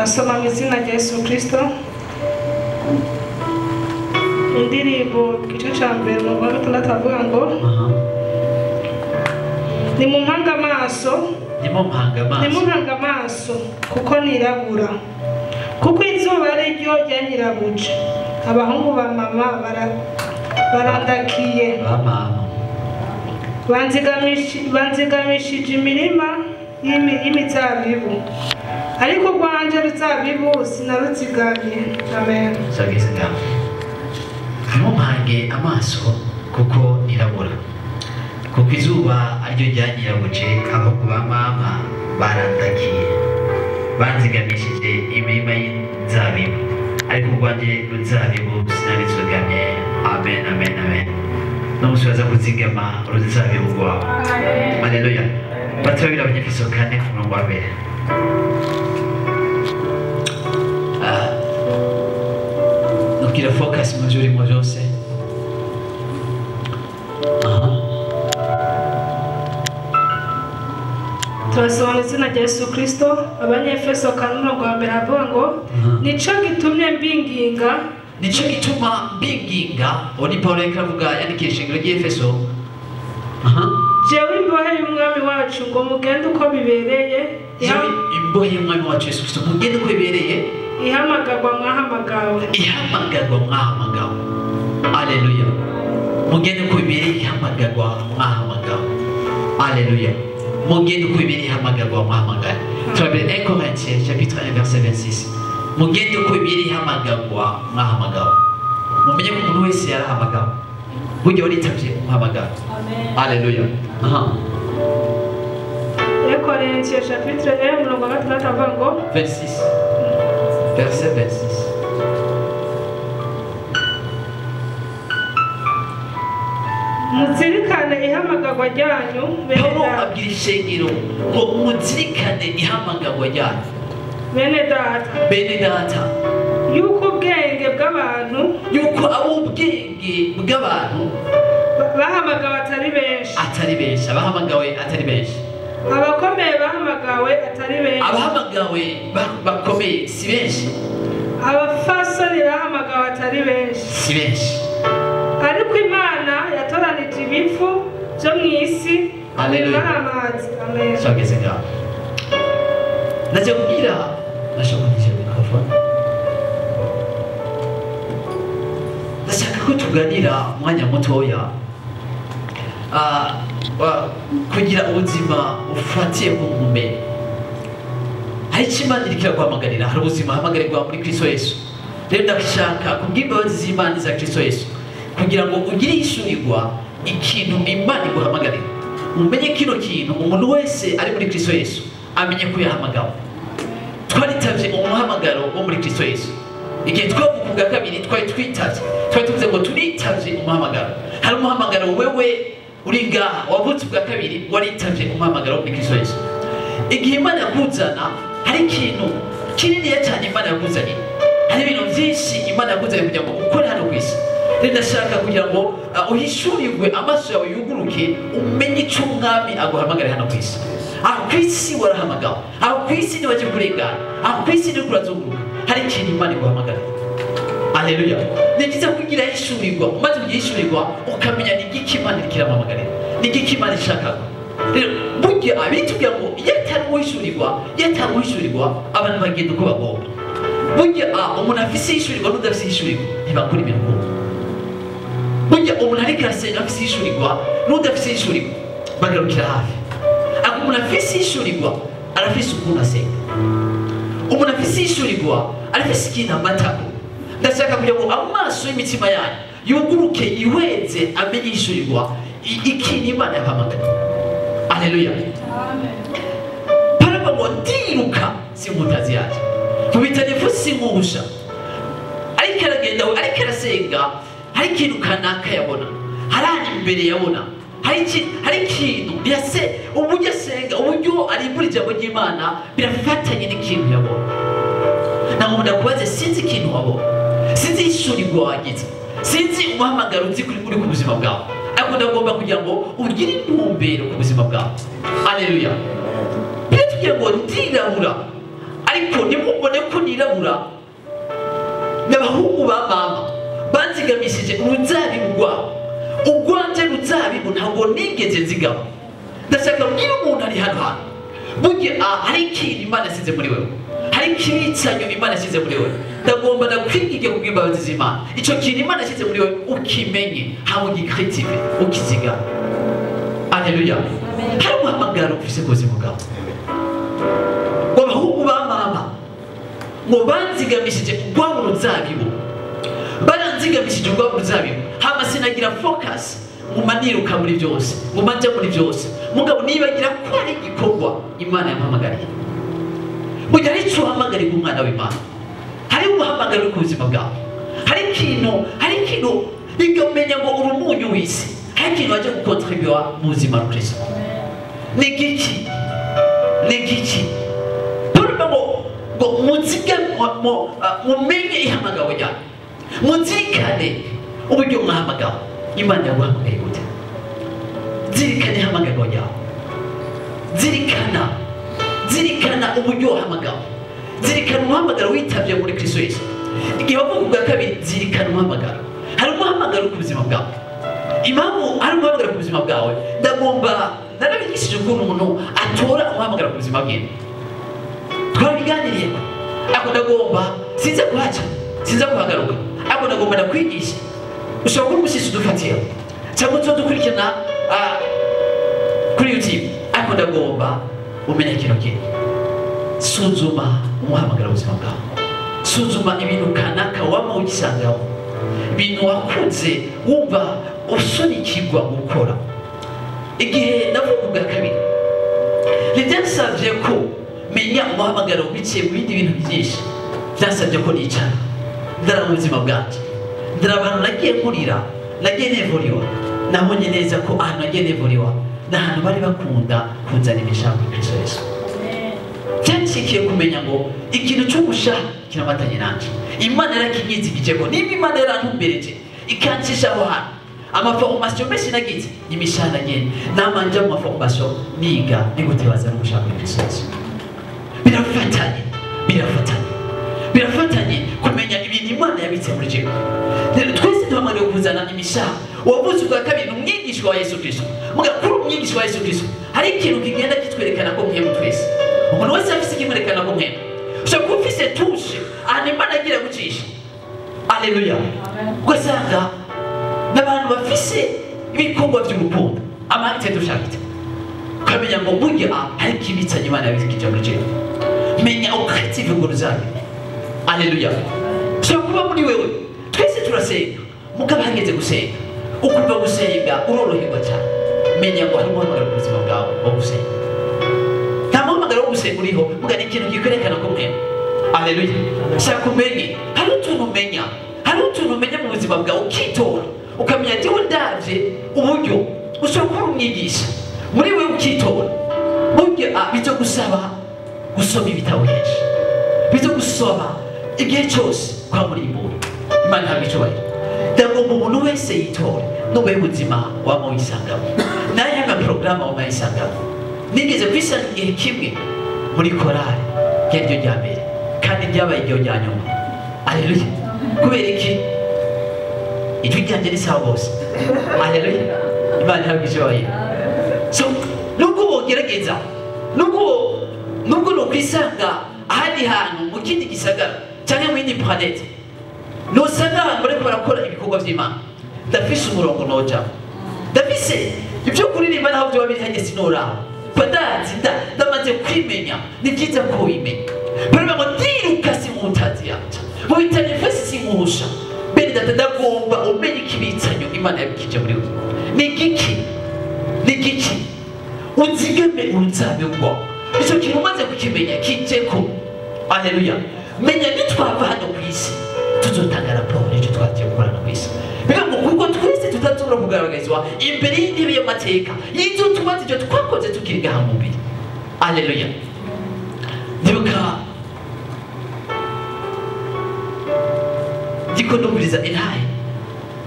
Turasoma mu izina rya Yesu Kristo. Indirimbo igice cya mbere umurongo wa gatandatu avuga ngo nimumpanga amaso, nimumpanga amaso kuko nirabura, kuko izuba ari ryo ryanyirabuje, abahungu ba mama barandakiye, banzigamishije imirima y'imizabibu, ariko urwanje ruzabibu sinaruzigamye. Amen. Ntimumpange amaso kuko nirabura, kuko izuba ariryo ryanyirabuje, abahungu ba mama barandakiye, banzigamishije imirima y'inzabibu, ariko urwanjye ruzabibu sinaruzigamye. Amen, amen, amen. N'umunsi baza kuzigama uruzabibu rwawe. Haleluya. Baturabira Abanyefeso 4 ku murongo wa mbere. Nubwira focus mu byo urimo byose. Turasoma mu izina rya Yesu Kristo. Abanyefeso 4 umurongo wa mbere avuga ngo nico gitumye mbinginga, nico gituma mbinginga. Uwo ni Paulo yariko aravuga yandikira ishengero ry'Efeso. Jewe imbohe y'umwami wacu ngo mugende uko bibereye, jewe imbohe y'umwami wacu Yesu Kristo mugende uko bibereye, ihamagarwa mwahamagawe, ihamagarwa mwahamagawe. Haleluya. Mugende uko bibereye, ihamagarwa mwahamagawe. Haleluya. Mugende uko bibereye, ihamagarwa mwahamagawe. Turabire 1 Corinthiens chapitre 1 verset 26. Mugende uko bibereye, ihamagarwa mwahamagawe. Mumenye ko umuntu wese yarahamagawe. Burya waritavye umuhamagaro. Haleluya. 1 Corinthiens chapitre 1 umurongo wa gatandatu avuga ngo 26 verset 26. Muzirikane ihamagarwa ryanyu. Paulo abwira ishengero ngo muzirikane ihamagarwa ryanyu, bene data, bene data, yuko ubwenge bw'abantu, yuko ubwenge bw'abantu bahamagawe atari benshi, atari benshi, abahamagawe atari benshi, abakomeye bahamagawe atari benshi, abahamagawe bakomeye si benshi, abafasoni bahamagawe atari benshi, si benshi, ariko Imana yatoranije ibifu byo mu isi. Haleluya. Amen. Shageze ngaho. Ndaje kubwira nashobora microphone. Ndashaka ko tuganira umwanya mutoya kugira ubuzima ufatiye ku ntumbero. Hari icyo Imana iriko iraguhamagarira, hari ubuzima uhamagarirwa muri Kristo Yesu. Rero ndashaka kubw'imbabazi z'Imana za Kristo Yesu kugira ngo ugire ishurirwa ikintu Imana iguhamagarira. Umenye kino kintu umuntu wese ari muri Kristo Yesu amenye ko yahamagawe. Twaritavye umuhamagaro wo muri Kristo Yesu. Igihe twavuka ubwa kabiri twari twitavye, twari tuvuze ngo turitavye umuhamagaro. Hari umuhamagaro wewe uri ngaha wavutse ubwa kabiri waritavye umuhamagaro wo muri Kristo Yesu. Igihe Imana yakuzana hari ikintu kininiya cyane Imana yakuzaniye, hari ibintu byinshi Imana yakuzaniye kugira ngo ukore hano ku isi. Rero ndashaka kugira ngo uhishurirwe amaso yawe yuguruke, umenye icyo umwami aguhamagara hano ku isi. Aho ku isi warahamagawe, aho ku isi ntiwaje kurengana, aho ku isi ntiriko urazunguruka, hari ikintu Imana iguhamagarira. Haleluya. Ni byiza kugira ishurirwa, umaze kugira ishurirwa ukamenya ni igiki Imana iriko irampamagarira, ni igiki Imana ishaka. Rero burya abitubwira ngo iyo atari uwishurirwa, iyo atari uwishurirwa abantu bagenda uko bagomba. Burya umuntu afise ishurirwa n'udafise ishurirwa ntibakora ibintu kumwe. Burya umuntu ariko arasenga afise ishurirwa n'udafise ishurirwa bagarukira hafi. Ariko umuntu afise ishurirwa arafise ukuntu asenga. Umuntu afise ishurirwa arafise ikintu amatako. Ndashaka kugira ngo amaso y'imitima yanyu yuguruke, yihweze, amenye ishurirwa ikintu Imana yahamagaye. Haleluya. Amen. Paraba ngo ndiruka sinkutazi yaje, mubitanifu sinkubusha. Ariko aragenda ariko arasenga, hari ikintu kanaka yabona, hari ahantu imbere yabona, hari ikintu yase uburyo asenga, uburyo arimbura ijambo ry'Imana birafatanye n'ikintu yabona. Ntabwo ndakubaze, sinzi ikintu wabona, sinzi ishurirwa wagize, sinzi umuhamagaro uzi kuri ku buzima bwawe, ariko ndagomba kugira ngo ugire intumbero ku buzima bwawe. Haleluya. Biratubwira ngo ndirabura, ariko ntimubone ko ba mama banzigamishije uruzabibu rwabo, urwanje ruzabibu ntabwo nigeze nzigama. Ndashaka mbwira umuntu ari hano hano, burya hari ikintu Imana yasize muri wewe, hari ikibitsanyo Imana yasize muri wewe. Ndagomba ndakwinginge kubw'imbabazi z'Imana, icyo kintu Imana yasize muri wewe ukimenye, haba ugikritive ukizigama. Haleluya. Hari umuhamagaro ufise ku buzima bwawe. Ngo abahungu ba mama ngo banzigamishije urwabo ruzabibu, baranzigamishije urwabo ruzabibu, hama sinagira focus, nguma niruka muri byose, nguma nja muri byose, mugabo nibagira ko ari igikorwa Imana yampamagariye. Burya hari ico uhamagarirwa umwana w'Imana, hari umuhamagaro ku buzima bwawe, hari ikintu bigamenya ngo uri umunyu w'isi, hari ikintu waje gukontribuwa mu buzima bwa Kristo. Ni igiki? Ni igiki? Ngo muzige mumenye ihamagawe ryanyu, muzirikane uburyo mwahamagawe. Imana yaguhamagaye gute? Zirikana ihamagawe ryawe, zirikana uburyo wahamagawe, zirikana umuhamagaro witabye muri Kristo Yesu. Igihe wavuga ubwa kabiri, zirikana umuhamagaro. Hari umuhamagaro ku buzima bwawe. Impamvu hari umuhamagaro ku buzima bwawe, ndagomba narabigishije ukuntu umuntu atora umuhamagaro ku buzima bwe. Twarabiganiriye, ariko ndagomba sinza kuhaca, sinza kuhagaruka, ariko ndagomba ndakwigisha. Ushobora kuba umushyitsi udufatira cyangwa udukurikirana kuri YouTube, ariko ndagomba umenye kino kintu. Suzuma umuhamagaro w'ubuzima bwawe, suzuma ibintu kanaka waba ugisangaho, ibintu wakunze wumva usunikirwa gukora. Igihe navuga ubwa kabiri, ntibyansabye ko menya umuhamagaro biciye mu bindi bintu byinshi, byansabye ko nicara ndaraba ubuzima bwanjye, ndaraba ahantu nagiye nkurira, nagiye nevuriwa. Nabonye neza ko ahantu nagiye nevuriwa ni ahantu bari bakunda kunzana imishahara muri Kristo Yesu. Byanshikiye kumenya ngo ikintu cy'umushaha kiramatanye nanje, Imana yarakinyizigije ko niba Imana yarantumbereje ikancisha aho hantu, amaformation menshi nagize imishahara nagenda namanja mu maformation niga ni gute bazana umushahara muri Kristo Yesu. Birafatanye, birafatanye, birafatanye kumenya ibintu Imana yabitse muri jewe. Rero twese duhamagariwe kuzana imishahara. Uwavuze ubwa kabiri ni umwigishwa wa Yesu Kristo. Muga kuri umwigishwa wa Yesu Kristo hari ikintu kigenda kitwerekana ko mwebwe twese, umuntu wese afise ikimwerekana ko mwebwe. Ushobora kuba ufise tushe ahantu Imana agira gucisha. Haleluya. Ugasanga n'abantu bafise ibikorwa by'urukundo, amacte de charité, ukamenya ngo burya hari ikibitsanye Imana yabikije muri jewe. Menya ukritive ngo ruzabe. Haleluya. Ushobora kuba muri wewe, twese turasenga, mugabo hageze gusenga ukumva gusenga uroroherwa cyane. Menya ngo hari umuhamagaro ku buzima bwawe wo gusenga. Nta muhamagaro wo gusenga uriho, muga ni ikintu kikwerekana ko mwema. Haleluya. Shaka umenye, hari utuntu umenya, hari utuntu umenya mu buzima bwawe ukitora, ukamenya jewe ndavye uburyo ushobora kuba umwigisha muri wewe ukitora. Burya bizogusaba gusoma ibitabo kenshi, bizogusaba igihe cyose kwa muri imbura. Imana ihabwe icyubahiro. Ndagomba umuntu wese yitore n'ubuhe buzima waba wisangamo, n'ayo maporogaramu waba wisangamo. Nigeze kwisanga igihe kimwe muri korali ryaryo rya mbere, kandi ryabaye iryo rya nyuma. Haleluya. Kubera iki? Ijwi ryanjye ni sawa bose. Haleluya. Imana ihabwe icyubahiro. So nubwo wogerageza, nubwo nokwisanga ahandi hantu mu kindi gisagara cyangwa mu yindi planete, nusanga abantu bariko barakora ibikorwa vy'Imana, ndafise umurongo noja, ndafise ibyo kuririmba naho byoba biri hageze sinoraba, ndazi ndamaze kwimenya. Ni byiza ko wimenya. Baravuga ngo ndiruka sinkutazi yanje, mu bitanye fesi sinkuhusha. Bene data, ndagomba umenye ikibitsanyo Imana yabikije muri wewe. Ni igiki? Ni igiki? Uzigame uruzabibu rwawe. Icyo kintu umaze kukimenya kijeko. Haleluya. Menya nitwava hano ku isi tuzotanga raporo y'icyo twagiye gukorana ku isi. Bivuga ngo kuko twese tutazobora kugaragarizwa imbere y'intebe y'amateka y'ibyo tumaze, ibyo twakoze tukiri ngaha mu mubiri. Haleluya. Ndibuka ndiko ndumviriza intahe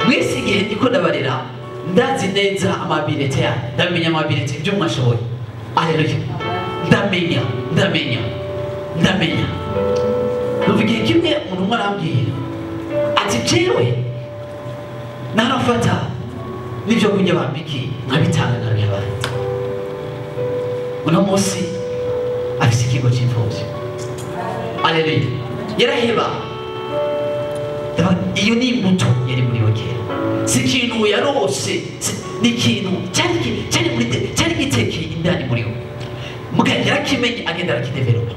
mwese igihe ndiko ndabarera, ndazi neza amabirete yanyu, ndamenya amabirete ibyo mwashoboye. Haleluya. Ndamenya, ndamenya, ndamenya. Numva igihe kimwe umuntu umwe arambwira Ati jewe narafata n'ibyo kurya bambikiye nkabitanga nkabiha abandi. Uno munsi afise ikigo c'imfuvyi. Aleluya. Yaraheba. Iyo ni imbuto yari muri we kera. Si ikintu yarose, ni ikintu cyari gitekeye indani muri we. Mugabo yarakimenye agenda arakidevelopa.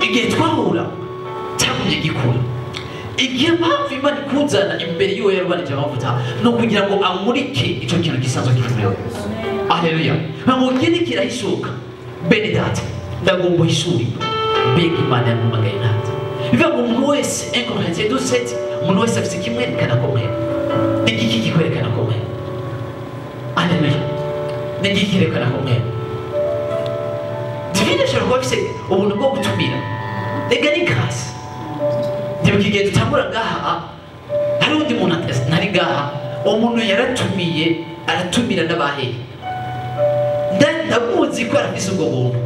Igihe twahura cyagumye gikura. Igihe mpamvu Imana ikuzana imbere y'uwo yarubanije amavuta ni ukugira ngo amurike ico kintu gisanzwe kiri muri we. Aleluya. Ngo kiri kirahishuka. Bene data, ndagomba uhishurirwe. Mbega Imana yampamagaye nande? Bivuga ngo umuntu wese, 1 Corinthiens 12:7, umuntu wese afise ikimwerekana ko mwema. Ni igiki kikwerekana ko mwema? Aleluya. Ni igiki kirekana ko mwema? Divine ashobora kuba afise ubuntu bwo gutumira. Rega ni grâce. Ndibuka igihe dutangura ngaha, hari undi muntu ntari ngaha, uwo muntu yaratumiye, aratumira n'abahehe. Ndamuzi ko arafise ubwo buntu.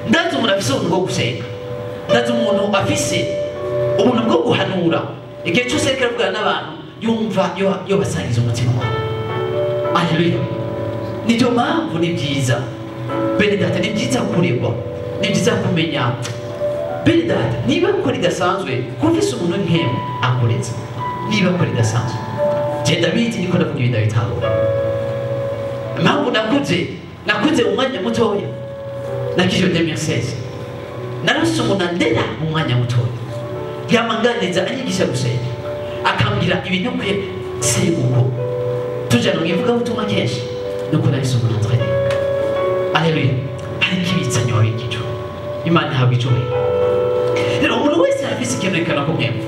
Ndazi umuntu afise ubuntu bwo gusenga. Ndazi umuntu afise ubuntu bwo guhanura. Igihe cyose ariko aravugana n'abantu, yumva yobasangiza umutima wawe. Aleluya. Niyo mpamvu ni byiza. Bene data, ni byiza kuregwa. Ni byiza kumenya. Bene data, niba ko ridasanzwe, kumvise umuntu nk'emwe akuretse. Niba ko ridasanzwe. Je ndabizi niko ndavuga ibintu ndabitahura. Impamvu nakuze mu mwanya mutoya. Nakije 2016. Narose umuntu andera mu mwanya mutoya. Yamanganiza anyigisha gusenga. Akambwira ibintu kwe seguko. Tujana mu ivugabutumwa kenshi. Nuko nahise umuntu antrene. Aleluya. Hari ikibitsanyo wabikijwe. Imana ihabwa icyubahiro. Rero umuntu wese arafise ikintu yerekana ko mwemwe.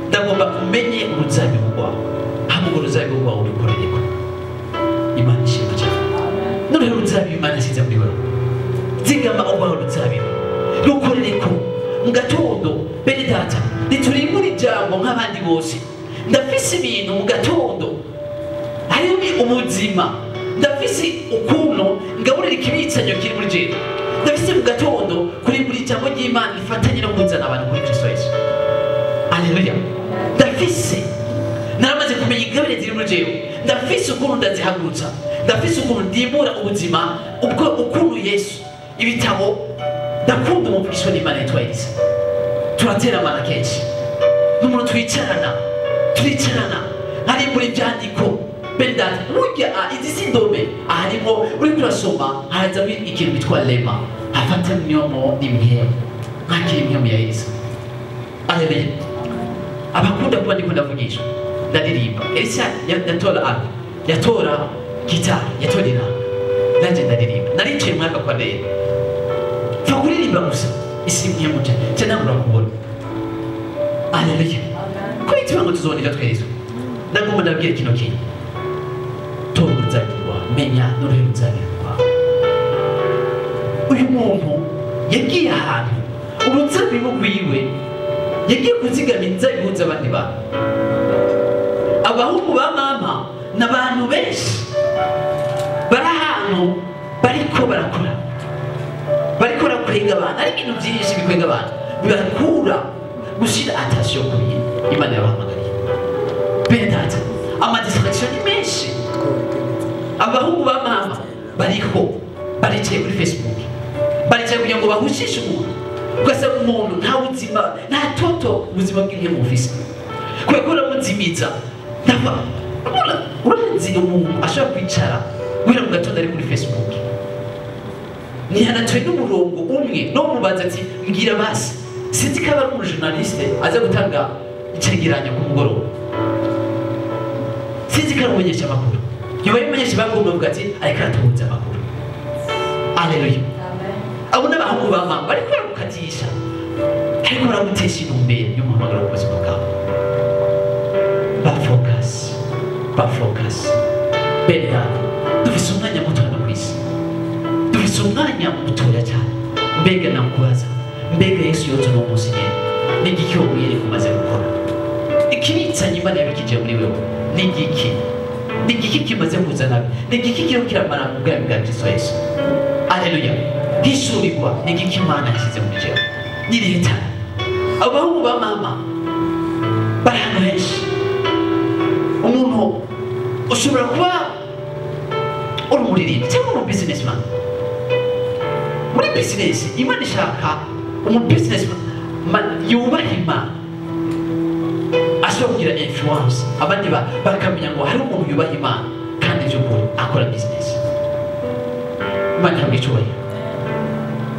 Ndagomba umenye uruzabibu rwawe. Hamwe uruzabibu rwawe urukorereko. Imana ishimwe cyane. Noneho uruzabibu Imana yashyize muri wewe. Zigama urwawe uruzabibu. Rukorereko. Mu gatondo, bene data, ntiturimbura ijambo nk'abandi bose. Ndafise ibintu mu gatondo. Hariho ubuzima. Ndafise ukuntu ngaburira ikibitsanyo kiri muri jewe. Ndafise mu gatondo kurimbura ijambo ry'Imana rifatanye no kuzana abantu kuri Kristo Yesu. Aleluya. Ndafise naramaze kumenya ingabire ziri muri jewe. Ndafise ukuntu ndazihagurutsa. Ndafise ukuntu ndimbura ubuzima ubwo ukuntu Yesu ibitabo. Ndakunda umuvugisho n'Imana yitwa Elisa. Turateramana kenshi. N'umuntu twicarana, turicarana, harimbura ibyandiko. Bene data, burya izi si indome, harimo uriko urasoma harazamo ikintu bitwa lema. Hafata imyomo n'imihemu. Nkakira imihemu ya Elisa. Aleluya. Abakunda kuba ndiko ndavugishwa, ndaririmba. Elisa yatora arpa, yatora gitari, yatora inanga. Nanje ndaririmba. Naricaye mwaka kwa ndera. Pfa kuririmba gusa, isi imihemu nje, nca ntangura kubona. Aleluya. Ko yitwa ngo tuzobona ivyo tweretswe. Ndagomba ndabwire kino kintu. Tora uruzabibu rwawe, menya n'uruhe ruzabibu rwawe. Uyu muntu yagiye ahantu uruzabibu rwiwe yagiye kuzigama inzabibu z'abandi bantu. Abahungu ba mama ni abantu benshi bari ahantu bariko barakora, bariko barakwega abantu. Ari ibintu byinshi bikwega abantu bibakura gushira attention ku bintu Imana yabahamagariye. Bene data, ama distraction ni menshi. Abahungu ba mama bariho baricaye kuri Facebook, baricaye kugira ngo bahushishe umuntu. Ugasanga umuntu nta buzima, nta toto ubuzima bw'inkemu bufise. Kubera ko uramuzimiza. Urazi umuntu ashobora kwicara guhera mu gatondo ari kuri Facebook. Ntiyanatuye n'umurongo umwe no mubaza ati mbwira basi. Sinzi ko aba ari umujournaliste aza gutanga icegeranyo ku mugoroba. Sinzi ko ari umumenyeshamakuru. Nyuma y'umumenyeshamakuru bavuga ati ariko aratubuza amakuru. Aleluya. Abo n'abahungu ba mama bariko baragukatisha, ariko baragutesha intumbero y'umuhamagaro ku buzima bwawe. Ba focus, ba focus. Bene data, dufise umwanya muto hano ku isi. Dufise umwanya mutoya cyane. Mbega nakubaza, mbega Yesu yoza uno munsi nyene, ni igiki womwereka umaze gukora? Ikibitsanye Imana yabikije muri wewe ni igiki? Ni igiki kimaze kuzana? Ni igiki kiriko kiramara mu bwami bwa Kristo Yesu? Aleluya. Hishurirwa ni igiki Imana yashyize muri jewe? Ni leta. Abahungu ba mama Bari ahantu henshi. Umuntu ushobora kuba uri umuririmbyi cyangwa umu businessman. Muri business Imana ishaka umu businessman yubaha Imana, ashobora kugira influence, abandi bakamenya ngo hari umuntu yubaha Imana kandi by'ukuri akora business. Imana ihabwa icyubahiro.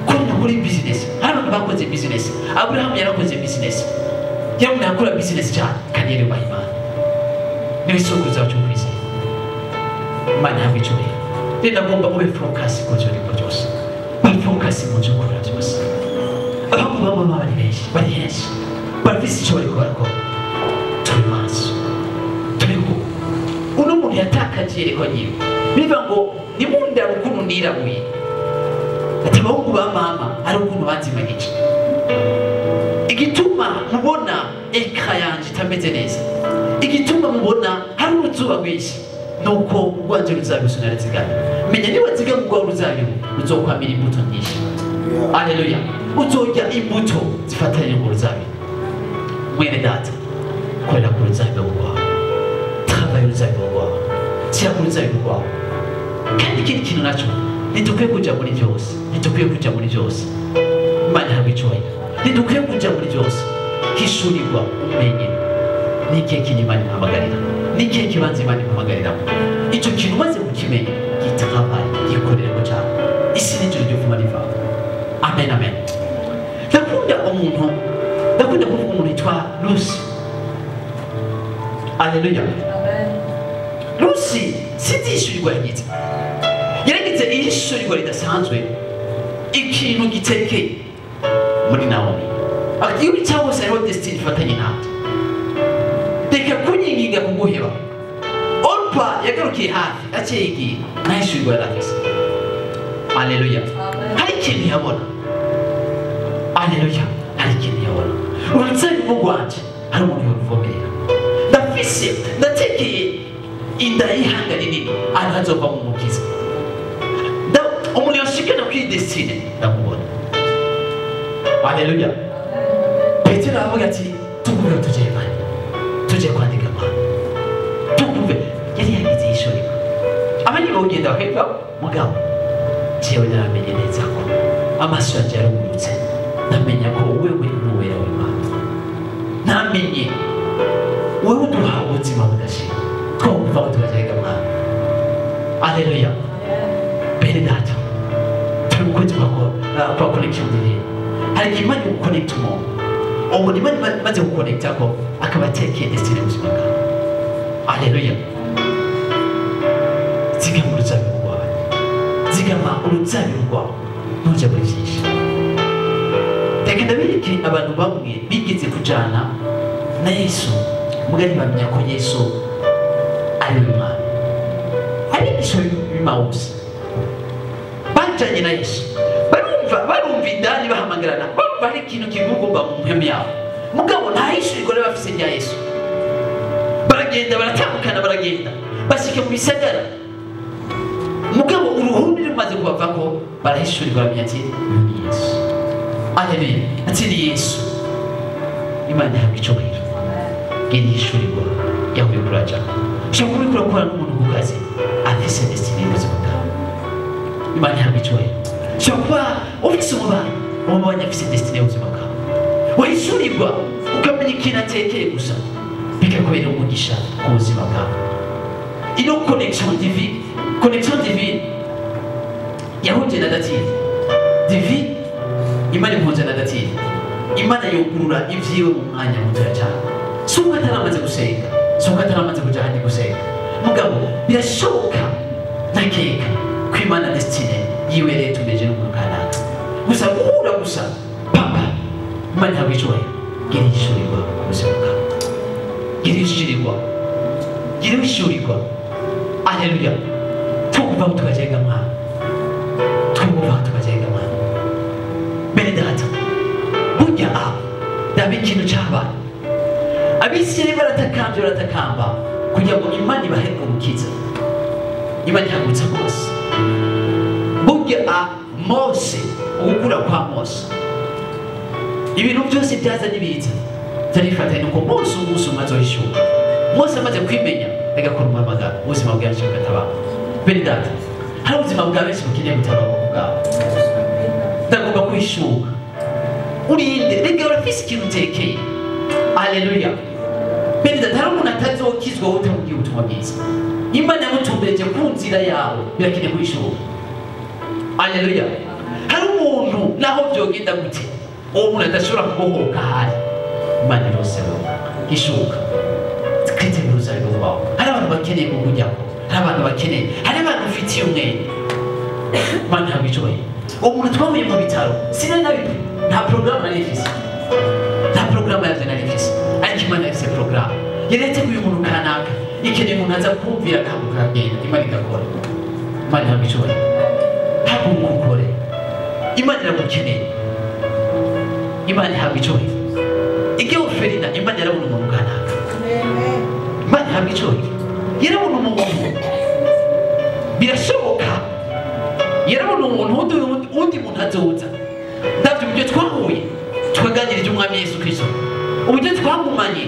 Kuri muri business hari abantu bakoze business. Abraham yarakoze business, yari umuntu akora business cyane kandi yari yubaha Imana. Niwe sokuruza wacu kwizera. Imana ihabwa icyubahiro. Rero ndagomba ube focus ku byo urimo byose, ube focus mu byo ukora byose. Abahungu bamwe baba bari benshi, bari henshi, barafise icyo bariko barakora. Turi maso, turi ku uno muntu yatakaje iyerekwa ryiwe, biva ngo nimundaba ukuntu nirabuye, ati abahungu ba mama ari ukuntu banzimagije. Igituma mubona ekara yanje itameze neza, igituma mubona hari uruzuba rwinshi, nuko urwanje ruzabibu narizigama. Menya niba zigama urwawe ruzabibu ruzokwamira imbuto nyinshi. Haleluya. Uzorya imbuto zifatanye mu ruzabibu. Mwene data, korera ku ruzabibu rwawe, travaye uruzabibu rwawe, shyira ku ruzabibu rwawe. Kandi ikindi kintu nacyo, ntidukwiye kuja muri byose, ntidukwiye kuja muri byose. Imana ihabwa icyubahiro. Ntidukwiye kuja muri byose. Hishurirwa umenye ni ikihe kintu Imana impamagarira, ni ikihe kibanza Imana impamagariramo. Icyo kintu umaze kukimenya, gitakabaye, gikoreremo cyane. Isi n'ijuru ry'uvuma rivaho. Amen, amen. Ndakunda umuntu, ndakunda kuvuga umuntu yitwa Lucy. Haleluya. Lucy sinzi ishurirwa yagize, yaragize ishurirwa ridasanzwe, ikintu gitekeye muri Naomi. Iyo bica hose hariho destiny ifatanye natwe. Reka kunyinginga kuguheba. Orpa yagarukiye hafi aciye yigiye, nta ishurirwa yari afise. Haleluya. Hari ikintu yabona. Haleluya. Hari ikintu yabona. Uruzabibu rwanje hari umuntu yoruvomerera. Ndafise, ndatekeye inda y'ihanga rinini, ahantu hazova mu mukiza. Umuntu yoshikana kuri destiny ndamubona. Haleluya. Petero aravuga ati tukuve tuje Imana, tuje kwandika Imana, tukuve. Yari yagize ishurirwa. Abandi bawugenda bakabivamo, mugabo jewe naramenye neza ko amaso yanjye yarungurutse, ndamenya ko wewe uri uwera w'Imana. Namenye wewe uduha ubuzima budashira, twumva ko tubajyaga Mwana. Haleluya. Bene data, turi mu kwezi kwa connection divine. Hari igihe Imana iguconnecta umuntu, umuntu Imana imaze guconnecta ko akaba atekeye destiny y'ubuzima bwawe. Haleluya. Zigama uruzabibu rwawe, zigama uruzabibu rwawe, ntujya muri byinshi. Reka ndabereke abantu bamwe bigeze kujana na Yesu, mugari bamenya ko Yesu ari we Imana. Abigisha b'Emawusi bajanye na Yesu, barumva indani bahamagarana, barumva hari ikintu kigugumba mu mpemu yabo, mugabo nta hishurirwa bari bafise rya Yesu. Baragenda baratandukana, baragenda bashika mu bisagara, mugabo uruhumbi rumaze kubavako barahishurirwa bamenya ati uyu ni Yesu. Haleluya. Ati ni Yesu. Imana ihabwa icyubahiro. Genda ihishurirwa yahuye kuraja. Ushobora kuba uriko urakora n'umuntu ku kazi afise destiny y'ubuzima bwawe. Imana ihabwa icyubahiro. Ushobora kuba ufise umubanyi, umubanyi afise destiny y'ubuzima bwawe. Wahishurirwa ukamenya ikintu atekeye gusa, bikakubera umugisha ku buzima bwawe. Ino connection divine, connection divine yahuje na David. Divine Imana ihuza na David. Imana yugurura ivyiwe mu mwanya mutoya cyane. Si uko ataramaze gusenga, si uko ataramaze kuja ahandi gusenga, mugabo birashoboka ntakeka ko Imana destiny yiwe rero itumeje n'umuntu kanaka. Gusa guhura gusa papa, Imana ihabwa icyubahiro. Gira ishurirwa ku buzima bwawe, gira ishurirwa, gira ishurirwa. Haleluya. Tukuva tukajenga mwana, tukuva tukajenga mwana. Bene data, burya aho ndaba ikintu cyabaye. Abisirayeli baratakambye, baratakamba kugira ngo Imana ibahe umukiza. Imana ihagurutsa Mose. Burya Mose, ugukura kwa Mose, ibintu byose byaza n'ibiza. Byari bifatanye nuko Mose umunsi umwe azohishuka. Mose amaze kwimenya agakora umuhamagaro, ubuzima bwacu bugatabara. Bene data, hari ubuzima bwa benshi bukeneye gutabarwa ku bwawe. Ndagomba kwishuka. Urinde, rega urafise ikintu utekeye. Haleluya. Bene data, hari umuntu atazokizwa utamubwiye ubutumwa bwiza. Imana yamutumbereje ku nzira yawe, birakeneye kwishuka. Haleluya. Hari umuntu naho byogenda gute, uwo muntu adashobora kubohoka ahari. Imana irose ishuka. Twiteguza ibibaho. Hari abantu bakeneye kukujyaho, hari abantu bakeneye, hari abantu ufitiye umwenda. Imana ntabwo icoye. Uwo muntu twamuye mu bitaro, sinari nabi, nta porogaramu nari mfise. Nta porogaramu yavyo nari mfise. Ariko Imana yafise porogaramu. Yari yateguye umuntu kanaka, ikeneye umuntu aza kumvira agahaguruka akagenda, Imana igakora. Imana ntabwo icoye. Haguruka ukore. Imana iragukeneye. Imana ihabwa icyubahiro. Igihe Ferina, Imana yarabona umuntu kanaka. Imana ihabwa icyubahiro. Yarabona umuntu. Birashoboka. Yarabona umuntu undi muntu azoza. Ndavyo uburyo twahuye, tukaganira iby'Umwami Yesu Kristo. Uburyo twagumanye.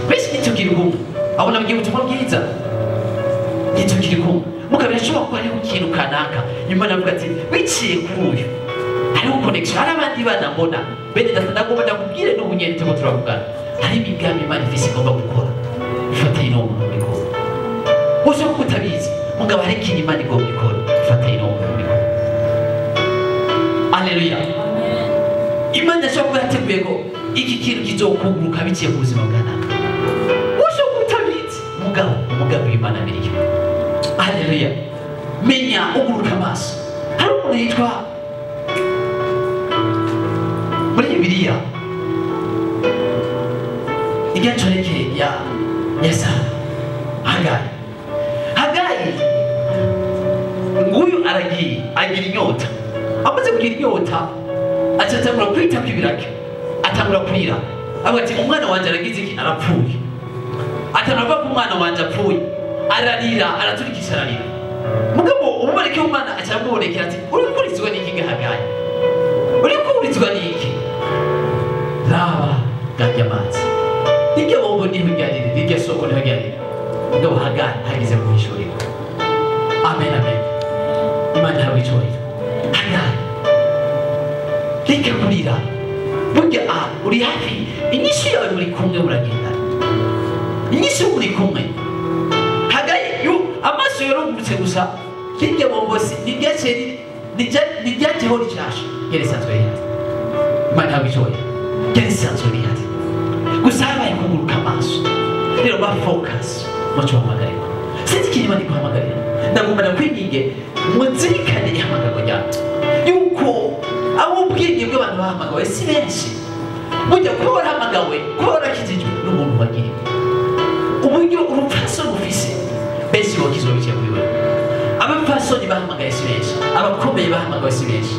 Benshi ntitugira ubumwe. Abo nabwiye ubutumwa bwiza. Ntitugira ubumwe. Mugabo birashoboka ko hariho ikintu kanaka. Imana avuga ati biciye kuri uyu. Hariho connection, hari abandi bana mbona. Bene data ndagomba ndakubwire n'ubu nyene turiko turavugana. Hari imigambi Imana ifise igomba gukora. Ifatanye n'uwo muntu muri kumwe. Ushobora kuba utabizi, mugabo hari ikintu Imana igomba ikora. Ifatanye n'uwo muntu muri kumwe. Haleluya. Imana ishobora kuba yateguye ko iki kintu kizokuguruka biciye ku buzima bwa naka. Ushobora kuba utabizi, mugabo umugambi w'Imana biriyo. Haleluya. Menya uguruka amaso. Hari umuntu yitwa muri Bibiliya igihe ya Sara, Hagayi. Hagayi nguyu aragiye agira inyota. Amaze kugira inyota acatangura kwita kw'ibirake, atangura kurira avuga ati umwana wanje aragize iki, arapfuye. Atangura avuga ko umwana wanje apfuye, ararira, araturikisha ararira. Mugabo umubareke w'umwana aca aramubonekera ati uri kurizwa n'iki Hagayi? Uri kurizwa n'iki? Raba garya amazi. Iryo bombo niho ryariri, iryo soko niho ryariri. Mugabo Hagayi hageze guhishurirwa. Amen, amen. Imana ihabwe icyubahiro. Hagayi reka kurira. Burya uri hafi, inyishu yawe muri kumwe muragendana. Inyishu muri kumwe. Hagayi amaso yarungurutse gusa, hirya bombo si niryaceho rishasha. Ryari risanzwe rihari. Imana ihabwe icyubahiro. Ryari risanzwe rihari. Gusa habaye kuguruka amaso. Rero ba focus muco wahamagarira. Sinzi ikintu Imana iguhamagarira. Ndagomba ndakwinginge muzirikane ihamagarwa ryawe. Yuko abo ubwenge bw'abantu bahamagawe si benshi. Burya kuba warahamagawe, kuba warakijijwe n'umuntu wagiriwe. Uburyo urupfasoni ufise, benshi bokizwa biciye kuri wewe. Abapfasoni bahamagaye si benshi, abakomeye bahamagawe si benshi.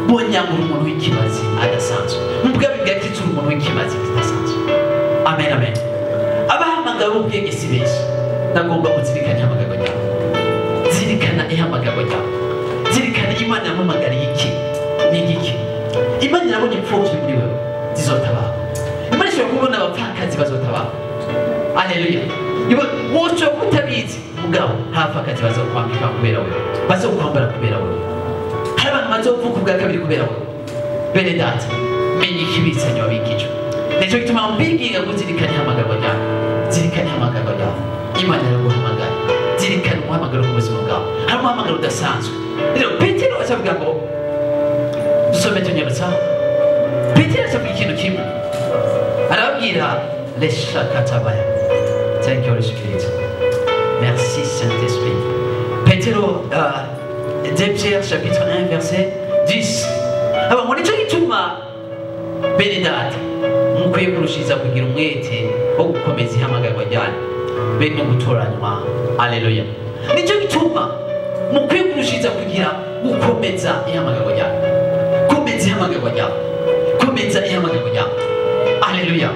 Bonyangura umuntu w'ikimazi adasanzwe. Mu bwami bwa Kristo umuntu w'ikimazi kidasanzwe. Amen, amen. Abahamagawe b'ubwenge si benshi. Ndagomba kuzirikana ihamagarwa ryawe. Zirikana ihamagarwa ryawe. Zirikana Imana yampamagariye iki n'igiki. Imana irabona imfuvyi muri wewe zizotabara. Imana ishobora kubona abapfakazi bazotabara. Haleluya. Wowe utabizi, mugabo nta bapfakazi bazokwambika kubera wewe, bazokwambara kubera wewe. Hari abantu bazovuka ubwa kabiri kubera wewe. Bene data, menya ikibitsanyo wabikijwe. Nicyo gituma mbinginga kuzirikana ihamagarwa ryawe. Zirikana ihamagarwa ryawe. Imana iraguhamagara. Zirikana umuhamagaro ku buzima bwawe. Hari umuhamagaro udasanzwe. Rero Petero acavuga ngo dusome tunyarutsa. Petero acavuga ikintu kimwe. Arababwira leshakatabaya. Thank you Holy Spirit. Merci Saint-Esprit. Petero 2 Pierre chapitre 1 verset 10. Aba ngo nicyo gituma bene data mukwiye kurushiza kugira umwete wo gukomeza ihamagarwa ryanyu be no gutoranywa. Haleluya. Nicyo gituma mukwiye kurushiza kugira gukomeza ihamagarwa ryanyu. Komeza ihamagarwa ryawe. Komeza ihamagarwa ryawe. Haleluya.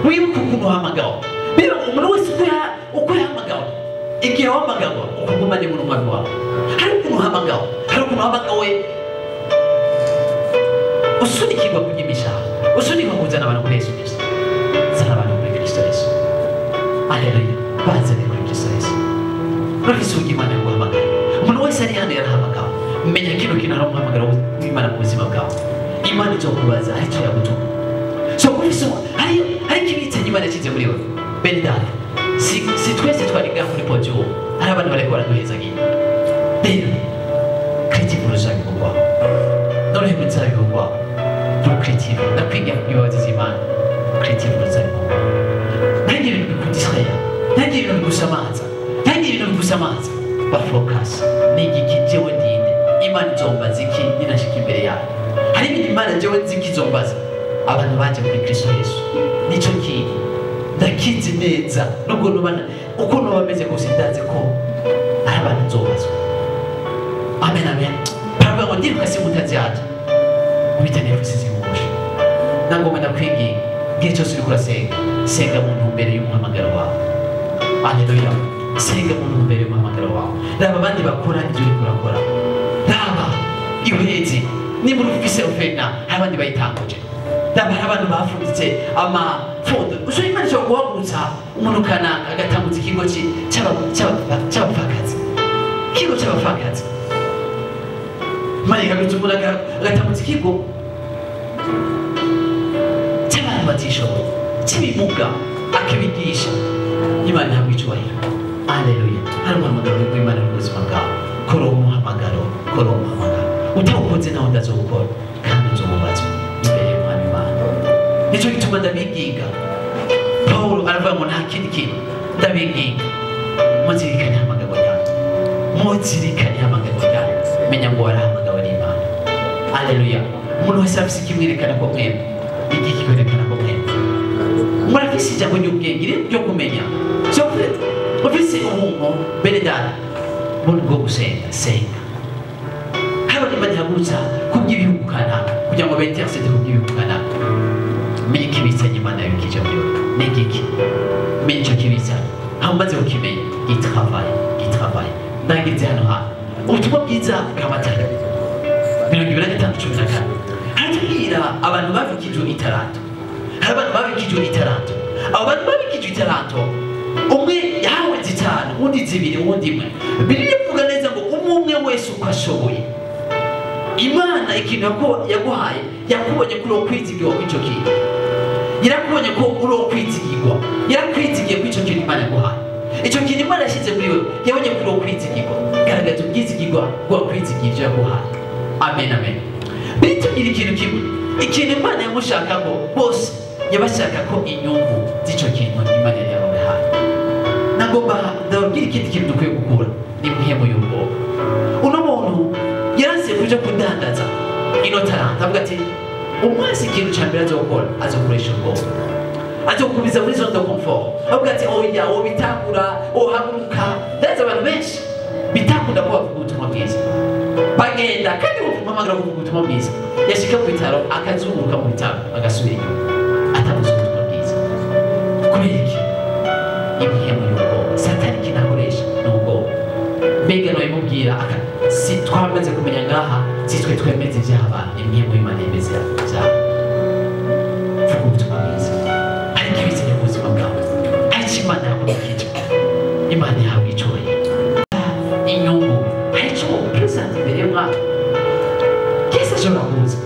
Wibuke ukuntu uhamagawe. Rero umuntu wese uko yahamagawe, igihe wahamagawe ukagumane mu mwami wawe. Hari ukuntu uhamagawe, hari ukuntu uhamagawe usunikirwa kujya imishahara. Usunika kuzana abantu kuri Yesu Kristo. Zana abantu kuri Kristo Yesu. Haleluya. Bazane kuri Kristo Yesu. Urafise uburyo Imana yaguhamagara. Umuntu wese ari hano yarahamagawe. Menya kino kintu hari umuhamagaro w'Imana mu buzima bwawe. Imana izokubaza hari icyo yagutuma. So ufise hari ikibitse Imana yashyize muri wewe. Bene data, si twese twari ngaha kuri podium, hari abantu bariko baraduhezagira. Rero creative uruzabibu rwawe. Noneho uruzabibu rwawe ruri creative. Ndakwiga imbabazi z'Imana. Creative uruzabibu rwawe. Ntagire ibintu bikudisaya, ntagire ibintu bigusamaza, ntagire ibintu bigusamaza. Ba focus ni igiki jewe ndinde. Imana izombaza iki ninashika imbere yayo. Hari ibintu Imana jewe nzi ko izombaza. Abantu baje kuri Kristo Yesu. Nico kintu ndakizi neza nubwo nubana uko nuba meze kose ndazi ko ari abantu nzobazwa. Amen amen. Paravuga ngo ndiruka simutazi yaje. Ubitane fusizi ngoshe. Nangoma ndakwinginga igihe cyose uriko urasenga, senga mu ntumbero y'umuhamagaro wawe. Haleluya. Senga mu ntumbero y'umuhamagaro wawe. Raba abandi bakora ibyo uriko urakora. Raba ihweze nimba ufise ofena hari abandi bayitanguje. Raba hari abantu bafunditse amafundo. Ushobora Imana ishobora guhagurutsa umuntu kanaka agatangutsa ikigo cy'abapfakazi. Ikigo cy'abapfakazi. Imana ikagutsa umuntu agatangutsa ikigo cy'abantu batishoboye, cy'ibimuga, akabigisha. Imana ihabwa icyubahiro. Haleluya. Hari umuhamagaro w'Imana mu buzima bwawe. Kora uwo muhamagaro, kora uwo muhamagaro. Utawukoze nawe ndazowukora kandi uzowubazwa imbere y'Umwami Imana. Nicyo gituma ndabinginga. Pawulo aravuga ngo nta kindi kintu ndabinginga. Muzirikane ihamagaro ryanyu. Muzirikane ihamagaro ryanyu. Menya ngo warahamagawe n'Imana. Haleluya. Umuntu wese afise ikimwerekana ko mwemwe. Iki kikwerekana ko mwemwe. Murafise ijambo ry'ubwenge ryo kumenya. So ufise ubuntu bene data buntu bwo gusenga, senga. Haba Imana ihagurutsa kubw'ibihugu kanaka kugira ngo beinteresede kubw'ibihugu kanaka. Menya ikibitsanye Imana yabikije muri wewe. Ni igiki? Menya ico kibitsanye. Aho umaze kukimenya, gitravaye, gitravaye. Ndangirize hano hantu. Ubutumwa bwiza bwa Matayo 25:14. Haratubwira abantu babikijwe itaranto. Hari abantu babikijwe itaranto. Abo bantu babikijwe itaranto, umwe yahawe 5, undi 2, undi 1. Bibiliya ivuga neza ngo umwe wese uko ashoboye. Imana ikintu yaguhaye, yakubonye kuri uwo kwizigirwa kw'ico kintu. Yarakubonye ko uri uwo kwizigirwa. Yarakwizigiye kw'ico kintu Imana yaguhaye. Ico kintu Imana yashyize muri wewe, yabonye kuri uwo kwizigirwa. Garagaza ubwizigirwa bwa kwizigira ibyo yaguhaye. Amen amen. Bitubwira ikintu kimwe. Ikintu Imana yamushakako bose yabashaka ko inyungu z'ico kintu Imana yari yabahaye. Nagomba ndababwira ikindi kintu dukwiye gukura ni muhemu y'ubwoba. Uno muntu yaranse kuja kudandaza ino talanta avuga ati umwasi ikintu ca mbere azokora azokoresha ubwoba. Azokubiza muri zone de confort. Avuga ati oya wobitangura ohaguruka. Ndazi abantu benshi bitakunda ko bavuga ubutumwa bwiza. Bagenda kandi bumva kuvuga ubutumwa bwiza. Yashika mu bitaro akazunguruka mu bitaro agasubira inyuma atavuze ubutumwa bwiza. Kubera iki? Imihemu y'ubwoba. Satani kinakoresha ni ubwoba. Mbega noyimubwira si twamaze kumenya ngaha si twe twemeze ibyaha, imihemu y'Imana yemeze ibyaha. Vuga ubutumwa bwiza. Ariko ibizanye mu buzima bwawe. Hari icyo Imana yakubikije. Imana yawe icyubahiro. Inyungu. Hari icyo upresenta imbere y'Umwami. Yesu ashobora kuza.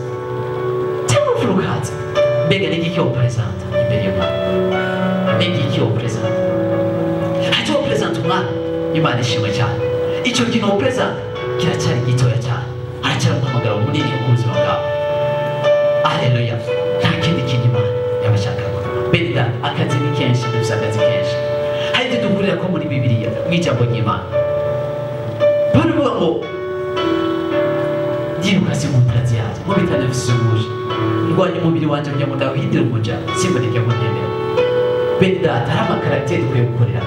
Cyangwa urupfu rukaza. Mbega ni iki upresenta imbere y'Umwami? Ni iki upresenta? Hari icyo upresenta Umwami. Imana ishimwe cyane. Icyo kintu upresenta kiracyari gitoya cyane. Haracyari umuhamagaro munini ku buzima bwawe. Haleluya. Nta kindi kintu Imana yabashakaga. Bene data, akazi ni kenshi, dufise akazi kenshi. Hari ibyo duhurira ko muri Bibiliya, mu ijambo ry'Imana. Pawulo avuga ngo ndiruka simutazi yaje, mu bitanda bifise ubuje. Ndwanya umubiri wanje kugira ngo ndawuhindure umuja, simboneke ko ntemera. Bene data, hari amakaragiteri dukwiye gukorera.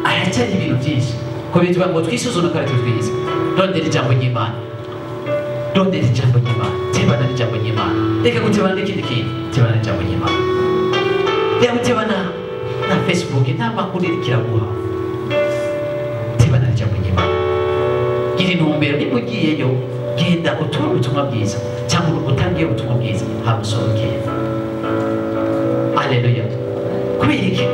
Aracyari ibintu byinshi. Ko bitwa ngo twisuzume ko ari twize. Rondera ijambo ry'Imana. Rondera ijambo ry'Imana. Tebana n'ijambo ry'Imana. Reka gutebana n'ikindi kintu. Tebana n'ijambo ry'Imana. Reka gutebana na Facebook nta makuru iriko iraguha. Tebana n'ijambo ry'Imana. Gira intumbero niba ugiyeyo, genda uture ubutumwa bwiza cyangwa utange umubwiye ubutumwa bwiza hamusohokeye. Haleluya. Kubera iki?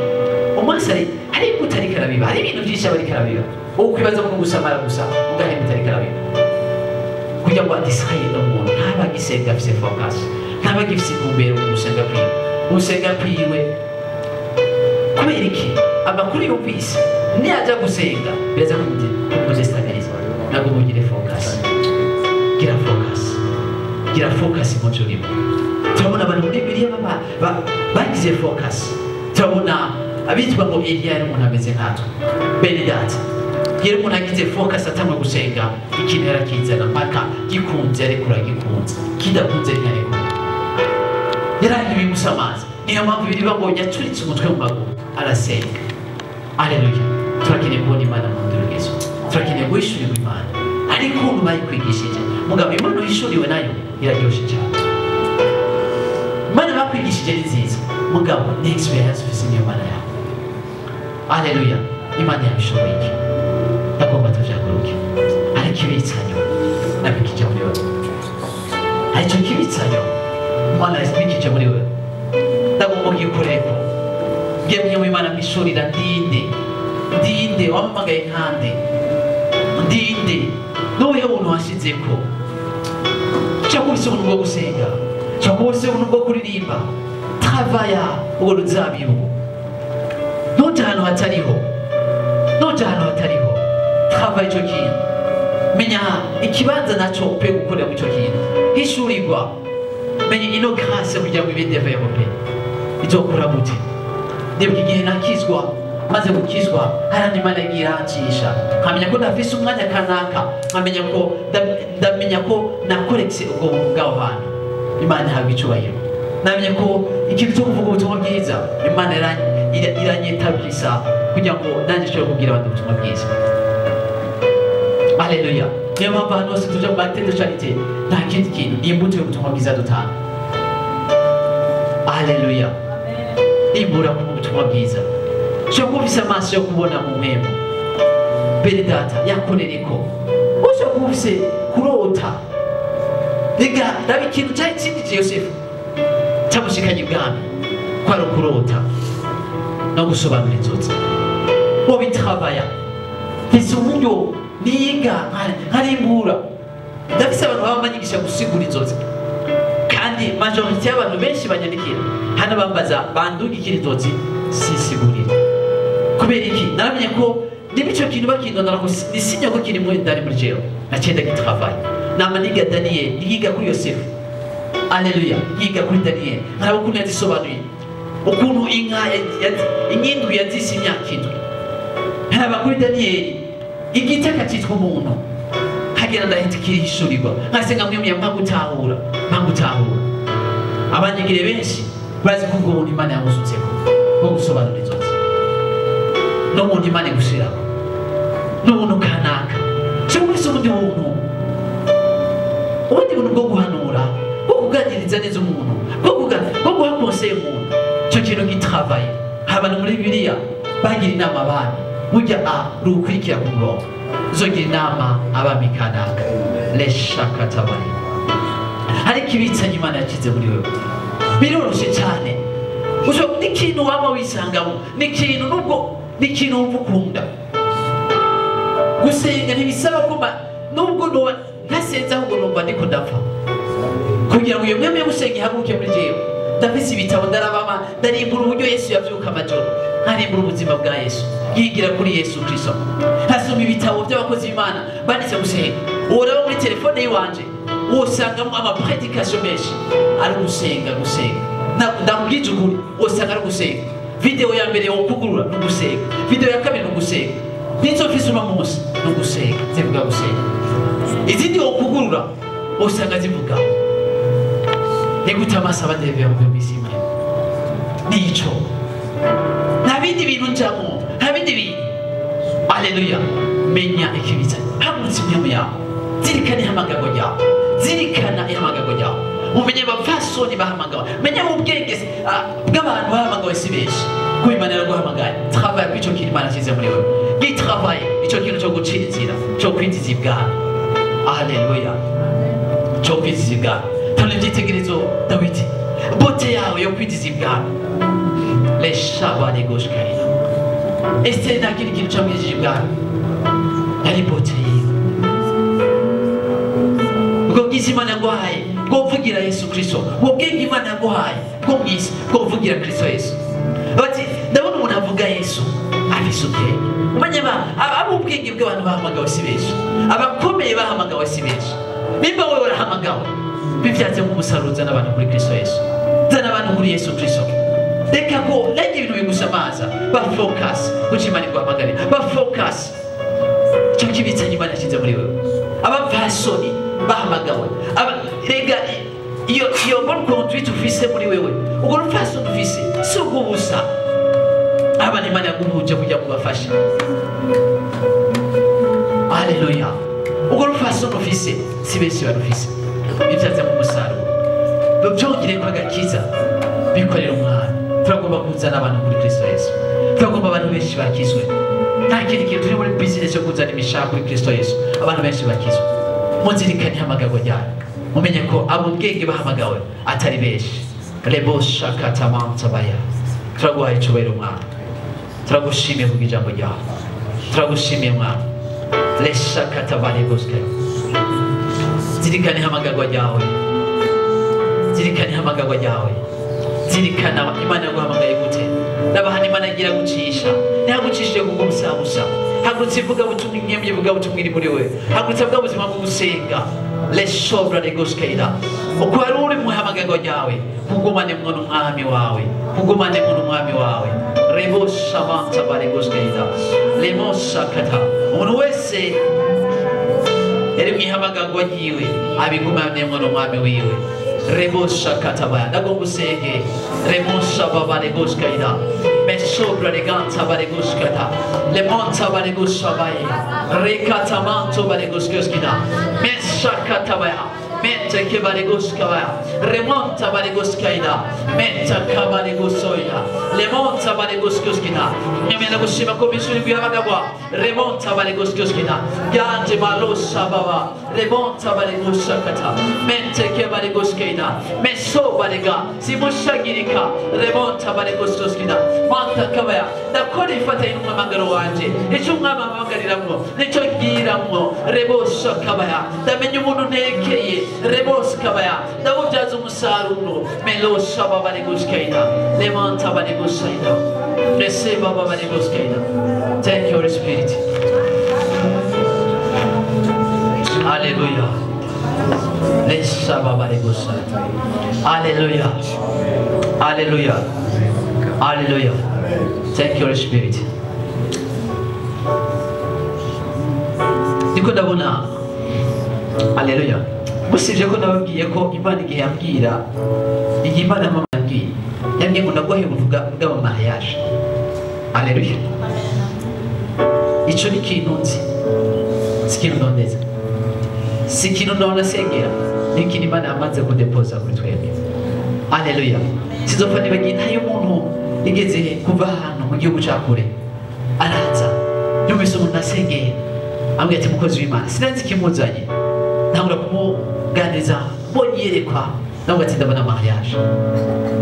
Umunsi hari imbuto ariko arabiba, hari ibintu byinshi aba ariko arabiba. Ukwibaza ngo gusamara gusa, ugahari imbuto ariko arabiba. Kugira ngo adisraye umuntu ntaba agisenga afise focus, ntaba agifise intumbero mu gusenga kwiwe. Gusenga kwiwe kubera iki? Amakuru yumvise niyaja gusenga biraza kumudestabiliza. Ntabwo mugire focus. Gira focus. Gira focus mu byo urimo. Turabona abantu muri Bibiliya bagize focus. Turabona abitwa ngo Eliya yari umuntu ameze nkatwe. Bene data, iyo umuntu agize focus atangwa gusenga, ikintu yarakizana mpaka gikunze ariko uragikunze, kidakunze ntiyarekura. Yaragiye bimusamaza. Niyo mpamvu biriba ngo yacuritse umutwe mu maguru arasenga. Haleluya. Turakeneye kubona Imana mu ndurugezo. Turakeneye guhishurirwa Imana. Ariko ukuntu bayikwigishije, mugabo Imana uhishuriwe nayo iraryoshe cyane. Imana bakwigishije ni nziza, mugabo ni experience ufise niyo Mana yawe. Haleluya. Imana yabishoboye iki? Ndagomba tuvyaguruke. Ariko ibitsanyo nabikije muri wewe. Aricyo kibitsanyo Imana yabikije muri wewe. Ndagomba ugikoreko. Ngemye mu Imana mwishurira ndinde. Ndinde wampamagaye nkande. Ndinde n'ubuhe buntu washizeko. Cyangwa ufise ubuntu bwo gusenga, cyangwa ufise ubuntu bwo kuririmba. Travaya ubwo ruzabibu. Ntuja ahantu hatariho. Ntuja ahantu hatariho. Travaya ico kintu. Menya ikibanza naco ukwiye gukorera muri ico kintu. Hishurirwa. Menya ino grâce kugira ngo ibe développée. Izokura gute? Ndibuka igihe nakizwa, maze gukizwa harandi Imana yagiye irancisha, nkamenya ko ndafise umwanya kanaka, nkamenya ko ndamenya ko nakorekse ubwo buntu bw'aho hantu. Imana ihabwa icubahiro. Namenye ko ikintu cyo kuvuga ubutumwa bwiza Imana iranyitabisa kugira ngo nanjye nshobore kubwira abantu ubutumwa bwiza. Haleluya. Niyo mpamvu ahantu hose tuja mu matendo charité nta kindi kintu ni imbuto y'ubutumwa bwiza dutanga. Haleluya. Imbura ku butumwa bwiza. Ushobora kuba ufise amaso yo kubona mu mpemu. Bene data yakorereko. Ushobora kuba ufise kurota. Rega raba ikintu cyari kinjije Yosefu cyamushikanye ibwami, kwari ukurota no gusobanura inzozi. Bo bitravaya. Mfise uburyo niga nkarimbura. Ndafise abantu baba banyigisha gusigura inzozi. Kandi majorité y'abantu benshi banyandikira hano bambaza bandungikira inzozi sisigurira. Kubera iki? Naramenye ko niba ico kintu bakindondora ko nisinya ko kiri muri ndani muri jewe. Naciye ndagitravaye. Nama niga Daniel, niga kuri Yosefu. Haleluya. Niga kuri Daniel. Nkaraba ukuntu yazisobanuye. Ukuntu inka inkindwi yazise imyaka indwi. Nkaraba kuri Daniel igiti akacitwa umuntu. Hagera ndahita kirishurirwa. Nkasenga mwemwe mpagutahura, mpagutahura. Abanyigire benshi bazi ko ubwo buntu Imana yamusutseko bwo gusobanura inzozi. N'umuntu Imana igushirako. N'ubuntu kanaka. Cyangwa ufise ubundi buntu. Ubundi buntu bwo guhanura, bwo kuganiriza neza umuntu, bwo guha conseil umuntu. Icyo kintu gitravaye. Abantu muri Bibiliya bagira inama abami. Burya rukurikira ku murongo. Uzogira inama abami kanaka. Leshakatabari. Ariko ibitsanye Imana yakize muri wewe. Biroroshe cyane. Ushobora n'ikintu waba wisangamo, n'ikintu nubwo n'ikintu wumva ukunda. Gusenga ntibisaba ko nubwo ntasenze ahubwo numva ndiko ndapfa. Kugira ngo iyo mweme yo gusenga ihaguruke muri jewe. Ndafise ibitabo ndarabama, ndarimbura uburyo Yesu yavyuka amajoro. Nkarimbura ubuzima bwa Yesu. Yigira kuri Yesu Kristo. Nkasoma ibitabo by'abakozi b'Imana banditse gusenga. Uraba muri telefone yiwanje wosangamo ama prédication menshi ari gusenga gusenga. Ndakubwije ukuri wosanga ari gusenga. Video ya mbere yo kugurura no gusenga. Video ya kabiri no gusenga. Nizo mfise uno munsi no gusenga, zivuga gusenga. Izindi wo kugurura wosanga zivuga. Nigute amaso abadeve mu bizima. Nico. Nta bindi bintu njamo, nta bindi bintu. Haleluya. Menya ikibitsa. Hagurutse imyamo yawe. Zirikana ihamagarwa ryawe. Zirikana ihamagarwa ryawe. Umenye abapfasoni bahamagawe. Menya ubwenge bw'abantu bahamagawe si benshi. Ko Imana yaraguhamagaye. Travaille kuri ico kintu Imana yashyize muri wewe. Gitravaye ico kintu cyo gucira inzira, cyo kwinjiza ibwami. Haleluya. Cyo kwinjiza ibwami. Ndabona ibyitegerezo Dawidi, bote yawe yo kwigiza ibwami leshabaregoshkarira. Esiteri nta kindi kintu camwijije ibwami, yari bote yiwe. Ubwo bwiza Imana yaguhaye bwo kuvugira Yesu Kristo, ubwo bwenge Imana yaguhaye bwo mwisi bwo kuvugira Kristo Yesu. Bati ndabona umuntu avuga Yesu afise ubwenge. Umanye abo ubwenge bw'abantu bahamagawe si benshi, abakomeye bahamagawe si benshi. Nimba wewe warahamagawe, bivyaze nk'umusaruro, uzana abantu kuri Kristo Yesu, zana abantu kuri Yesu Kristo. Reka ko nanjye ibintu bigusamaza, ba focus kuco Imana iguhamagarira, ba focus icyo kibitsanye Imana yashyize muri wewe. Abapfasoni bahamagawe, rega iyo bonne conduite ufise muri wewe, ubwo rupfasoni ufise si ubw'ubusa. Abana Imana yaguhuje kugira ngo ubafashe. Haleluya. Ubwo rupfasoni ufise si benshi barufise, bivyaze mu musaruro, byongereye ko agakiza bikorera umwana. Turagomba kuzana abantu kuri Kristo Yesu, turagomba abantu benshi bakizwe. Nta kindi kintu, turi muri business yo kuzana imishaha kuri Kristo Yesu, abantu benshi bakizwe. Muzirikane ihamagarwa ryanyu, mumenye ko abo ubwenge bahamagawe atari benshi. Rebo shakatamantabaya. Turaguhaye icubahiro mwana, turagushimiye kubwo ijambo ryawe, turagushimiye mwana. Leshakatabaregoske. Zirikane ihamagarwa ryawe, zirikane ihamagarwa ryawe, zirikana Imana yaguhamagaye gute. N'abahana Imana igira gucisha, ntiyagucishije kugubusabusa. Hagurutse ivugabutumwa, inyemye ivugabutumwa iri muri we, hagurutse bwa buzima bwo gusenga. Leshobra regoskeira. Uko wari uri mu ihamagarwa ryawe, kugumane mwo n'umwami wawe, kugumane mwo n'umwami wawe. Rebo shamanta baregoskeira. Lemo shakata. Umuntu wese yari mu ihamagarwa ryiwe abigumane mwo n'umwami wiwe. Rebo shakatabaya. Ndagomba usenge. Remo shababa regoskaida. Mesobra reganta baregoskata. Lemonta baregoshabaye. Rekatamanto baregoskida. Meshakatabaya. Mente che baregoskaya. Remonta baregoskaida. Menta kabaregosoya. Lemonta baregoskida. Nyamena gushima ko bishuri guhamagagwa. Remonta baregoskida. Yanje malosa baba. Remonta baregoshakata. Mente che baregoskaida. Meso barega. Simushagirika. Remonta baregoskida. Manta kabaya. Ndakora ifata y'umuhamagaro wanje. Icyo umwami ampamagariramwo, nicyo ngiramwo. Rebosha kabaya. Ndamenya umuntu ntekeye. Rebos kabaya. Ndawubyaza umusaruro. Melosha baba baregoskaida. Lemanta baregosaida. Rese baba baregoskaida. Thank you, Holy Spirit. Hallelujah. Lesha baba baregosaida. Hallelujah. Hallelujah. Hallelujah. Thank you, Holy Spirit. Niko ndabona. Hallelujah. Musivye ko nababwiye ko Imana igihe yambwira, igihe Imana yambwiye, yambwiye ngo ndaguhe ubuvuga bw'ama mariage. Hallelujah. Ico ni ikintu nzi, si ikintu ndondeza, si ikintu ndonasengera, ni ikintu Imana yamaze kudepoza kuri twebwe. Hallelujah. Sizopfa nibagiye ntayo umuntu igeze kuva ahantu mu gihugu ca kure, araza yumvise umuntu asengera, ambwira ati mukozi w'Imana, sinanzi ikimuzanye. Ntangura kumuganiriza, mbonye iyerekwa, ndamubwira ati ndabona mariage.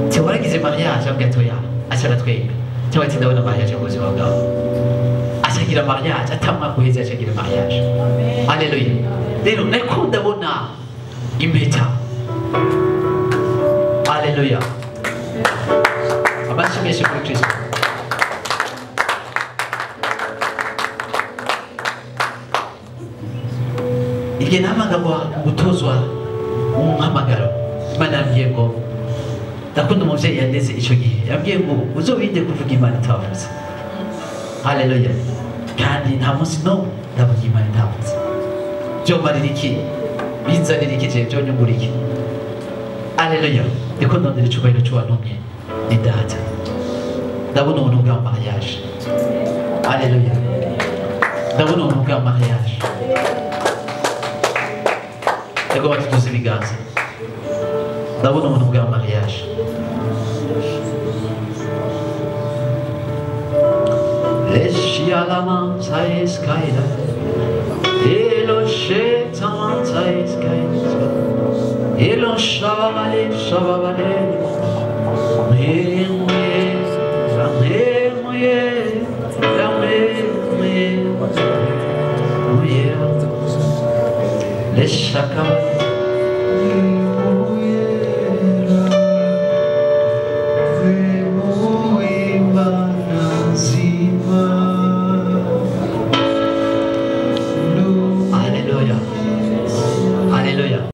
Ati waragize mariage? Ambwira ati oya. Aca aratwenga. Cyangwa ati ndabona mariage mu buzima bwawe. Acagira mariage, atamwaka uheze acagira mariage. Haleluya. Rero nariko ndabona impeta. Haleluya. Amashyi menshi kuri Kristo. Igihe nahamagagwa gutozwa umuhamagaro, Imana yambwiye ngo ndakunda umuvyeyi yandeze ico gihe, yambwiye ngo uzobinde kuvuga Imana itavuze. Haleluya. Kandi nta munsi no ndavuga Imana itavuze. Vyomarira iki? Binzanira iki? Jewe vyonyungura iki? Haleluya. Ndiko ndondera icubahiro c'uwantumye ni data. Ndabona ubuntu bwa mariage. Haleluya. Ndabona ubuntu bwa mariage. Ndagomba tuduze ibiganza. Ndabona ubuntu bwa mariage. Elon shababale shababale